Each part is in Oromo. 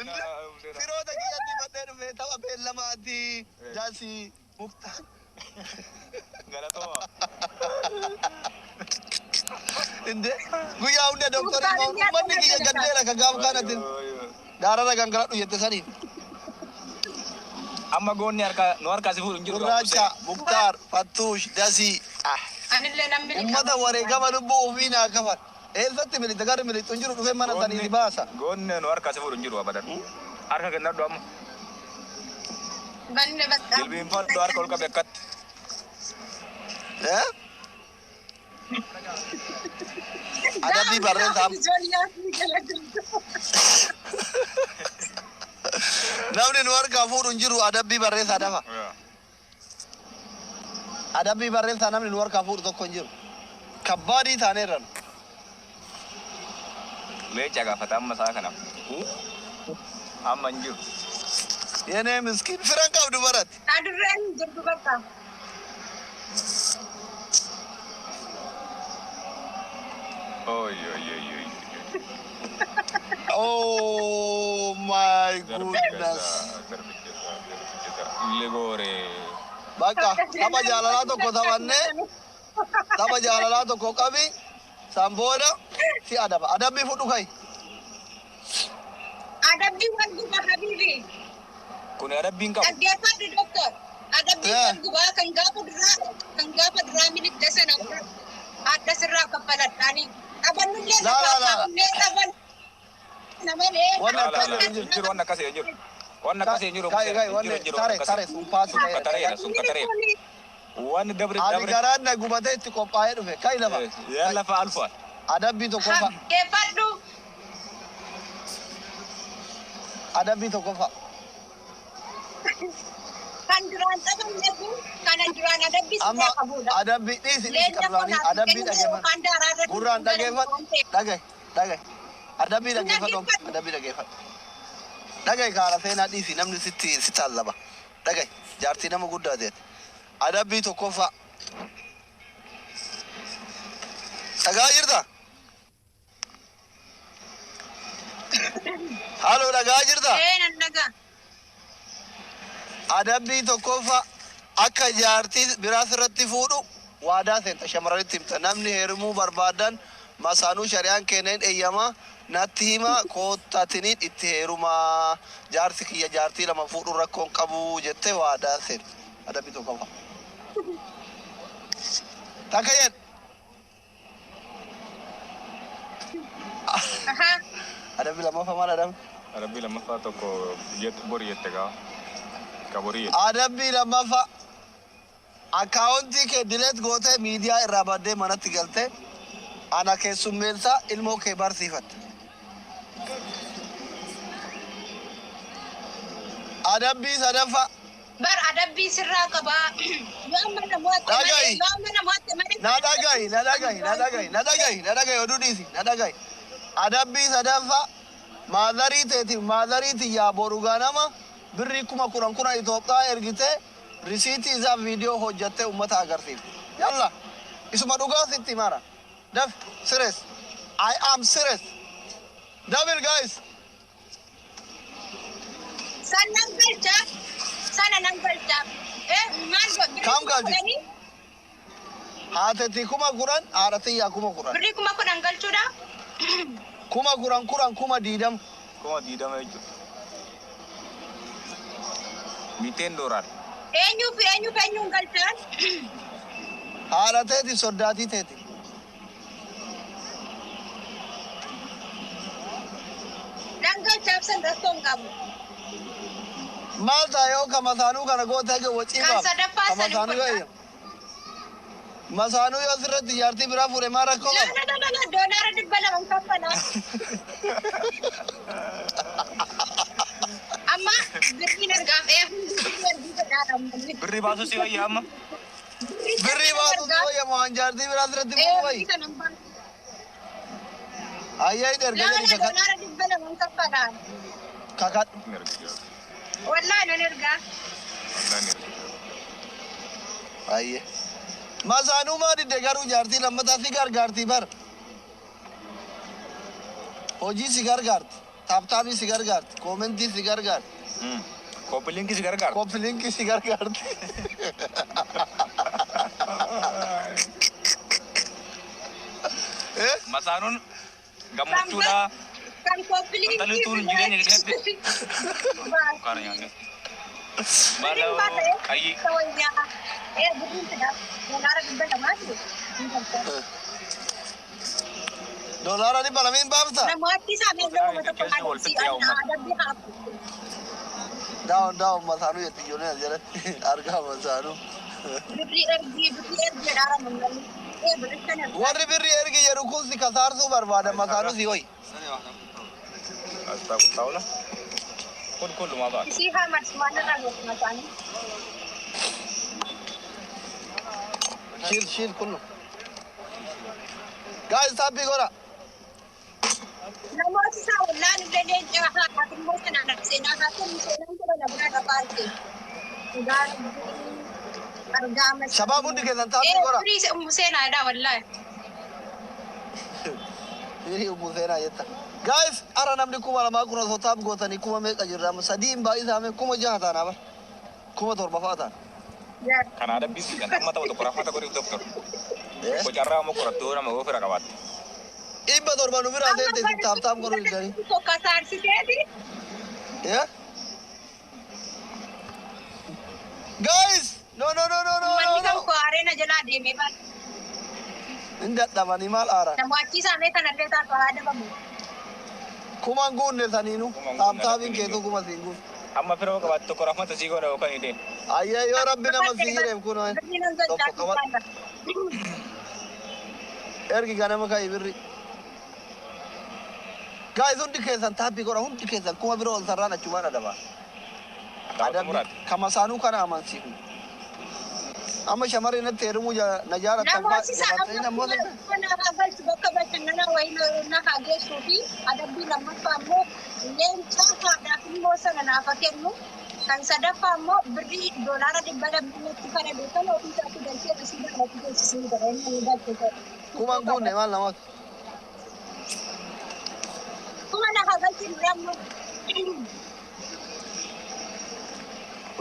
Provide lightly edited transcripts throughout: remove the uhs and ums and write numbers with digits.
Firoota kiyyatti fadhee dhufe tapha beellamaati. Jaasi Muktaar. Galatooma. Inde guyyaa hunda doktorii uummanni kiyya gaddeera ka gaaf kaanatin daarara gangaladhu jette saniin. Amma goonni harka nu harkaa si fuudhu hin jiru. Gurraacha, Muktaar, Fattuush, Dasii. Anillee nan miliqa. Uummata wareegama lubbuu ofii naa kafan. Eessatti miliqxe garri miliqxu hin jiru dhufee mana sanii si baasa. Goonni nu harkaa si fuudhu hin jiru abadan. Harka kennadhu amma. Banne bakka. Jilbiinfadhu harka ol qabe akkatti. Eh? Adabbii barreessaa. Namni nu harkaa fuudhu hin jiru adabbii barreessaa dafa. Adabbii barreessaa namni nu harkaa fuudhu tokko hin jiru. Kabbaadii taaneerra. Leenca gaafata amma isaa kana. Amma hin jiru. Yenee miskiin firan qabdu baratti. Adurreen jirtu bakka. Oy oy oy oy. Oh my goodness. Ligoore. Bakka tapha jaalalaa tokko taphannee tapha jaalalaa tokko qabi san booda si adaba. Adabbii fudhu kai. Adabbii wal guba habiibi. Kun adabbiin qabu. Dhaggeeffadhu doktor. Adabbii wal gubaa kan gaafa duraa miliqxe sana adda sirraa kaffaladhaani. Taphannullee Laa, laa, laa. taphannee taphan. Nama lee. Wanni Laa, laa, akkasii laa. hin jiru. Jiru wanni akkasii hin jiru. Wanni akkasii hin jiru. Kai kai Hin wanni jiru, hin jiru, tare wanni tare akkasii. sun paasi Sun ta'eera. katareera, sun katareera. Wanni dabre Ani dabre. garaan na gubatee itti qophaa'ee dhufe. Kai lafa. Yaa lafa alfa. Adabbii tokkoffaa. Dhaggeeffadhu. Adabbii tokkoffaa. Kan duraan taphanne kun kana duraan adabbii Amma sirraa qabudha. adabbii dhiisi dhiisi Leenca qablaanii kanaaf adabbii kennuu dhaggeeffadhu. yookaan daaraa irratti Gurraan dhaggeeffadhu. Dhagahi dhagahi. Adabbii dhaggeeffadhu. Dhaggeeffadhu. Adabbii dhaggeeffadhu. Dhagahi kaara seenaa dhiisi namni sitti si taallaba. Dhagahi jaartii nama guddaa ta'e. Adabbii tokkoffaa. Dhagaa jirta? Haaloo dhagaa jirta? Ee nan dhagaa. Adabbii tokkoffaa akka jaartii biraa sirratti fuudhu waadaa seenta shamarranitti himta. Namni heerumuu barbaadan masaanuu shari'aan kenneen eeyyamaa natti hima koottatiniin itti heerumaa jaarsi kiyya jaartii lama fuudhu rakkoon qabu jettee waadaa seenta. Adabbii tokkoffaa. Takka jedh. Ahaa. Adabbii lammaffaa maal adabbi? Adabbii lammaffaa tokko bori jette gaa. Ka borii jette. Adabbii lammaffaa akkaawuntii kee dileet gootee miidiyaa irraa baddee manatti galtee ana keessummeessaa ilmoo kee barsiifatte. Adabbii sadaffaa Bar adabbii sirraa qabaa. Yoo amma namoota malee Dhagahi. yoo amma namoota malee. na dhagahi na dhagahi na dhagahi na dhagahi na dhagahi oduu dhiisi na dhagahi. Adabbii sadaffaa maazarii teetiif maazarii tiyyaa boru ganama birrii 10,000 10 Itoophiyaa ergitee risiitii isaa viidiyoo hojjattee uummata agarsiifte. Yalla isuma dhugaa sitti mara. Daf serious. I am serious. Double guys. San nan galchaa. Sana nan galchaa. Eh maal godhu? Birrii Kam kuma galchi? kudhanii? Haateti 10,000 haadha tiyyaa 10,000. Birrii 10,000 galchuudha. 10,000 10 20,000. 20,000 jechuudha. Miteen dooraal. Eenyuuf eenyuuf eenyuun galchaan? Haadha teeti soddaatii teeti. Nan galchaaf san rakkoo hin qabu. Maal ta'a yoo ka masaanuu kana goote haga wacii Kan baaf. sadaffaa Ka san hin masaanuu yoo godha. eeyyamu. Masaanuu yoo sirratti jaartii biraa fuudhe maal rakkoo La qaba? la la la la doolaara 200 kaffalaa. Amma birriin ergaaf ee hundi birrii erguu fedhaadha ammallee. Birrii baasuu si wayya amma. Birrii baasuu si wayya moo waan jaartii biraa sirratti Ee fuudhu wayya? birrii sana hin baasu. Ayyaa hidhi erga La jedhi la kakadhu. doolaara 200 kaffalaa. Kakadhu. Ni erga jira. Wallaahi nan ergaa. Wallahi ni erga jira. Ayyee. Masaanuu maa didde garuu jaartii lammataa si gargaarti bar. Hojii si gargaarti. Tap tapii si gargaarti. Commentii si gargaarti. Copy linkii si gargaara. Copy linkii si gargaarti. Eh? Masaanuun gammachuudha. Kan copy linkii. Intalli tuun jireenya keessatti. Kana nyaanne. Maaloo qayyii. $200 baafta? Namooti isaa meeshaa uummata tokko adabbii haa. Down down masaanuu jetti ijoolleen as jalatti argaa masaanuu. Birrii ergii birrii ergii jedhaara namni. Birrii kana. Warri birrii ergi jedhu kun si kasaarsuu barbaada masaanuu si ho'i. Asxaa qulxaa'uula. Kun kun lumaa ba'a. Isii haa marsumaan irraa gootu masaanii. Shiil shiil kullu. Guys taappii godha. Namooti isaa wallaan illee leenca haa immoo sanaan seenaa haa kennu seenaan kun na bira dhaqaa arge. Dhugaa argaa mas. Shabaab hundi keessan taappii godha. Firii ummu seenaadha wallaahi. Firii ummu seenaa jetta. Guys ara namni 2000 kun osoo tap gootanii kuma meeqa jirra sadii hin baay'isaame 6000 taanaa bara. 7000 fa'a taana. Kana adabbii si kan amma ta'u tokko rafata godhuuf doktor. Bocarraa immoo qorattoo nama ofirra qabaatte. 700 nu biraa seente isin tap tap godhuu didanii. Tokko saarsiteeti. Yeah? Guys! No, no, no, no, no, no, Manni kan no. koo aaree na jalaa deemee baala. Hin dadhabanii maal aaran? Namooti isaa mee kanallee taatu haa adabamu. Kuman guunne saniinu. Kuman guunne Tap tapiin rabbiin keetuu kuma siin guun. Amma firoo qabaatte tokko rafata sii godha yookaan hidhee. Ayyee yoo rabbi nama sii hireef kun tokko qabadhu. Ergi ganama ka'i birri. Guys hundi keessan taappii godha hundi keessan kuma biroo ol sarraan achumaan adaba. Daawwata muraati. Kama saanuu kana amansiifnu. Amma shamarri natti heerumuu na jaalatan Namooti isaa jabaatanii namoota amma na haa galchu bakka bashannanaa wayii na haa geessuu fi adabbii lammaffaa immoo leenca haadhaaf immoo sana naaf haa kennu. Kan sadaffaa immoo birrii $200 natti faradu kan ofii isaatti galchee asii dabalatu geessisuu godha inni ni galchu ta'e. Kuman guunne maal namoota. Kuma na haa galchu dura immoo.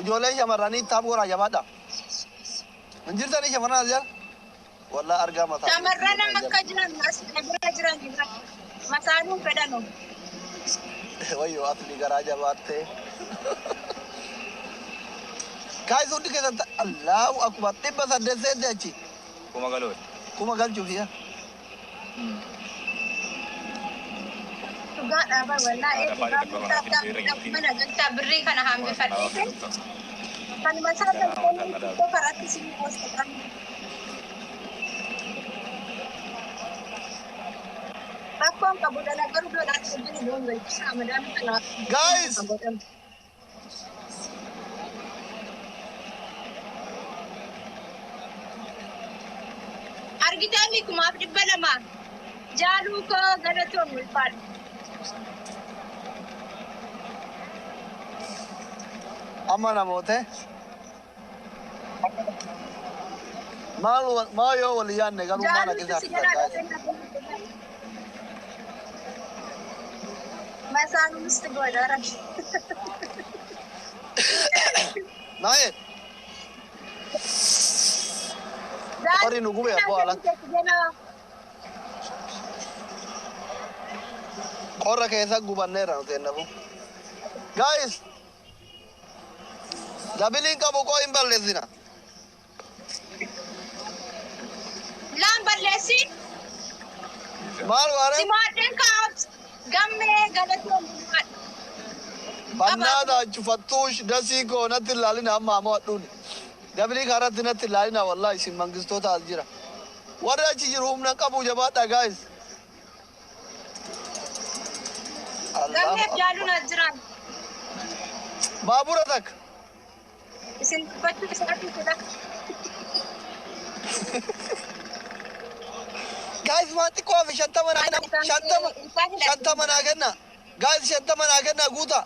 Ijoolleen shamarranii tap godhaa jabaadha. Hin jirtanii shamarran as jala? Wallaa argaa mataa. Shamarran akka jiran as bira jiran masaanuu fedhanu. Wayyoo asli garaa jabaattee. Guys hundi keessan Allahu akbar 800 seente achi. Kuma galooti. Kuma galchuuf yaa. Dhugaadhaa bar wallaahi mana galchaa birrii kana hambifadhe. Kan masaa galchoonni xiqqoo karaatti isin poostadha. Rakkoon qabu dhala garuu $100 galchisa amadaan kana. Guys! Argitee 2,200 jaaluu koo galatoon ulfaadha. Amma namoota maal maal yoo walii yaadne garuu maal Jaaluu akka si isaa jalaa dhufee Masaanuu misti godha rabbi. Naayee Qorri nu gube abboo alatti. Qorra keessa gubanneerra nuti ennafu. Guys! Dabiliin qabu koo hin balleessina. Laan balleessi. Maal waaree? Simaadheen kaa'ot gammee galatoon ulfaadha. Bannaata cufattuush dasii koo natti ilaalina amma ammoo hadhuuni. Dabilii karatti natti ilaalina wallahi isin mangistoota as jira. Warri achi jiru humna qabu jabaadha guys. Gammeef jaaluun as jiran. Baabura takka. Isin dubbachuu isaatu fedha. Guys waan xiqqoo hafe 50 naa kenna 50 50 naa kenna. Guys 50 naa kenna guuta.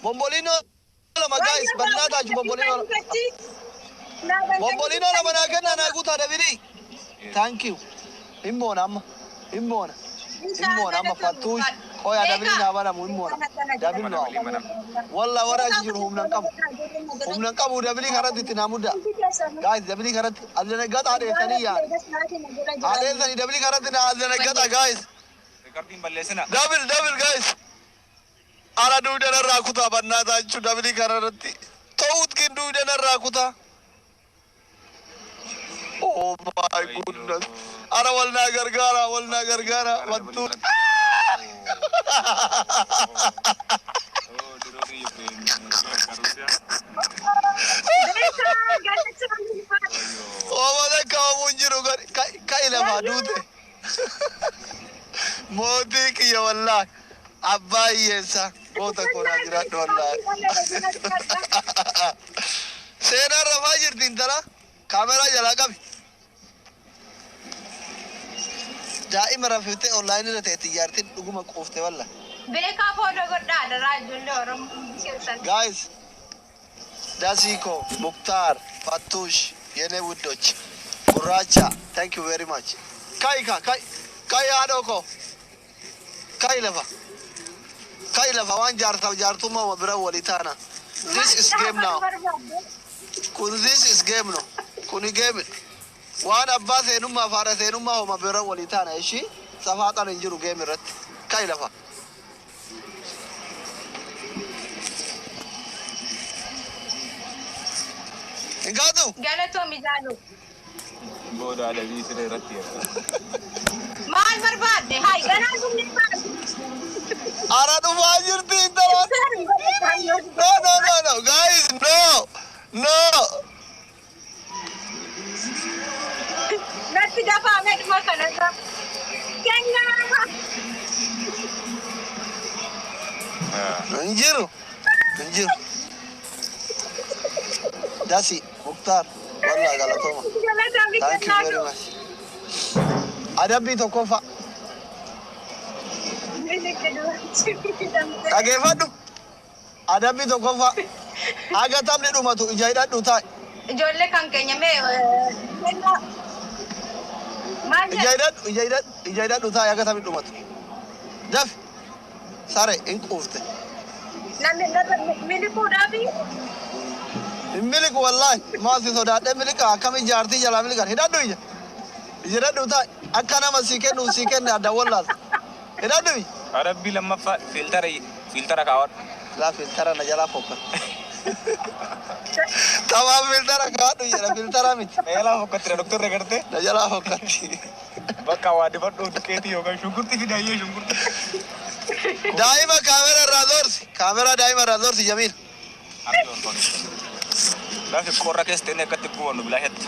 Bombolino lama guys bannaata achi bombolino lama. Bombolino lama naa kenna naa guuta dabilii. Thank you. Himmoona amma. Himmoona. Himmoona amma fattuush. Qoya double naa banamu hin moona. Double naa. Walla warra achi jiru humna hin qabu. Humna hin qabu, double karatti itti naa mudda. Guys, double karatti azanaggaxa haadheessanii yaa. Haadheessanii double karatti na azanaggaxa, guys. Rikardiin balleessina. Double, double, guys. Ara duudanarraa kutaa bannaataa jechuun double kanarratti. Ta'uut kin duudanarraa kutaa. Oh my goodness. Ara wal naa gargaara, wal naa gargaara. Wantu. Oh, dirooni Ukraine. Rusia. Beekaa galatoomii. Oomana kaa'amuun jiru ka'i lafaa duute. Mootii kiyya, wallaahi. Abbaa hiyyeessa. Goota koonaa jiraadhu, wallaahi. Seenaan rafaa jirti intala. Kaameraa jalaa qabi. Daa'ima rafiftee online irra ta'e xiyyaartiin dhuguma quufte, walla. Beekaa follow godhaa daraa, ijoollee Oromoo hundi keessan. Guys, Dasiko, Muktar, Fatush, የኔ ውዶች, Gurraacha, thank you very much. Kai ka, kai, kai haadhoo koo. Kai lafa. Kai lafa, waan jaartaaf jaartummaa bira walii taana. This is game now. Kun this is game no. Kuni game. Waan abbaa seenummaa fi haadha seenummaa homa bira walii taana ishii safaaxan hin jiru game irratti. Kai lafa. Hin kaatu? Galatoomi jaalu. Booda adabii siree irratti yeroo. Maal barbaadde? Hai ganaa sumni maal? Ara dhufaa jirti intala. No, no, no, no, guys, no, no. Natti dafaame dhuma kanarra. Kennaa. Hin jiru, hin jiru. Dasi, Muktar, wallah galatooma. Galatoomi Thank you very kennaa. much. Adabbii tokkoffaa. Dhageeffadhu. Adabbii tokkoffaa. Haga taphni dhumatu ija hidhadhu taa'i. Ijoollee kan keenya mee kennaa. Maal Ija jedhu? hidhadhu, ija hidhadhu, ija hidhadhu taa'i haga taphni dhumatu. Dafi. Sare hin quufte. Namni miliquudhaafi. Hin miliqu, wallaahi. Maal si sodaadhee miliqa? Akkami jaartii jalaa miliqan? Hidhadhu ija. Ija hidhadhu taa'i. Akka nama sii kennu sii kenne adda wallaalta. Hidhadhu ija. Adabbii lammaffaa, filter kaawwadhu. Laa, filter na jalaa fokkata. Tamaa filter kaadhu jedha, filter miti. Meelaa fokkattira doktorri gartee. Na jalaa fokkatti. Bakka waa dibadhu, duqeetii yookaan shunkurtii fidaayyee shunkurtii. Daa'ima kaamera irraa zoorsi. Kaameraa daa'ima irraa zoorsi, Jamiil. Lafi qorra keessa ta'e akkatti gubannu bilaashatti.